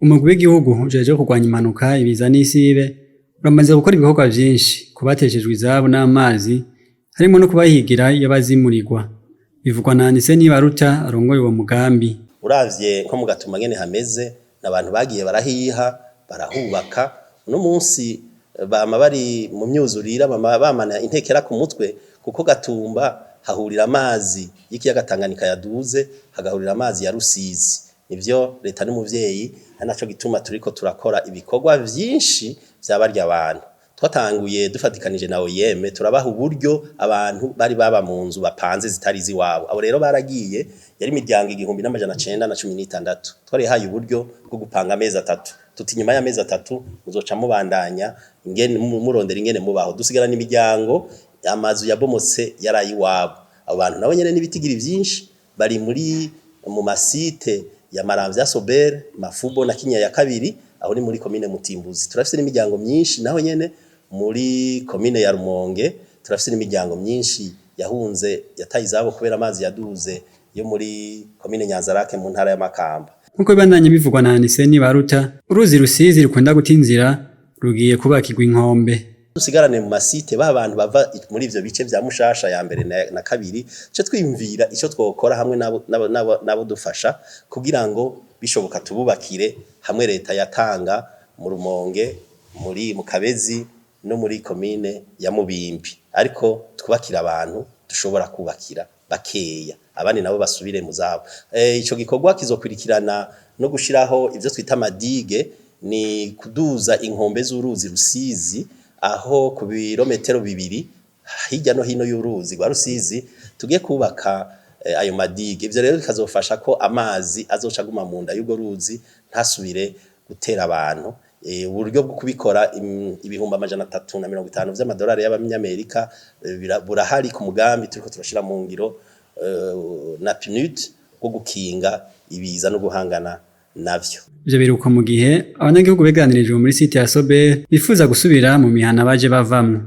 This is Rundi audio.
Umugwi w'igihugu ujejwe kurwanya impanuka, ibiza n'isibe uramaze gukora ibikorwa vyinshi ku bateshejwe izabo n'amazi, harimwo no kubahigira iyo bazimurirwa. Bivugwa na Anise Nibaruta arongoye uwo mugambi. Uravye nko mu Gatumba ngene hameze, n'abantu bagiye barahiha, barahubaka. Uno munsi bama bari mu myuzurira, bama bamana intekera ku mutwe, kuko Gatumba hahurira amazi y'ikiyaga Tanganyika yaduze, hagahurira amazi ya Rusizi. Nivyo, leta n'umuvyeyi, ari naco gituma turiko turakora ibikorwa vyinshi vya barya bantu. Twatanguye dufatikanije na OIM, turabaha uburyo abantu bari baba mu nzu bapanze zitari iziwabo. Abo rero baragiye, yari imiryango 1916. Twarihaye uburyo bwo gupanga amezi 3, tuti nyuma y'amezi 3 muzoca mubandanya ingene murondera ingene mubaho. Dusigarana imiryango amazu yabomotse yari ayiwabo. Abo bantu nabo nyene n'ibitigiri vyinshi, bari muri mu ma sites ya Maramvya, Sobere, Mafubo na Kinyinya ya kabiri, aho ni muri komine Mutimbuzi. Turafise n'imiryango myinshi naho nyene muri komine ya Rumonge. Turafise n'imiryango myinshi yahunze, yataye izabo kubera amazi yaduze, yo muri komine Nyanzarake mu ntara ya Makamba. Nk'uko bibandanya bivugwa na Anise Nibaruta, uruzi Rusizi rukunda guta inzira rugiye kubakirwa inkombe. Dusigarane mu ma sites ba bantu bava muri ivyo bice vya Mushasha ya mbere na kabiri, ce twiyumvira ico twokora hamwe nabo dufasha kugira ngo bishoboka tububakire hamwe leta yatanga mu Rumonge, muri mu Kabezi no muri komine ya Mubimbi, ariko twubakira abantu dushobora kubakira bakeya, abandi nabo basubire mu zabo. Ico gikorwa kizokurikirana no gushiraho ivyo twita ama digues, ni kuduza inkombe z'uruzi Rusizi, aho ku birometero 2 hirya no hino y'uruzi rwa Rusizi tugiye kubaka ayo ma digues. Ivyo rero bikazofasha ko amazi azoca aguma mu nda y'urwo ruzi, ntasubire gutera abantu. Uburyo bwo kubikora, 350,000 vy'amadolari y'abanyamerika, burahari ku mugambi turiko turashira mu ngiro na PNUD wo gukinga ibiza no guhangana navyo. Ivyo biruko mu gihe abanyagihugu beganirijwe muri site ya Sobel bifuza gusubira mu mihana baje bavamwo.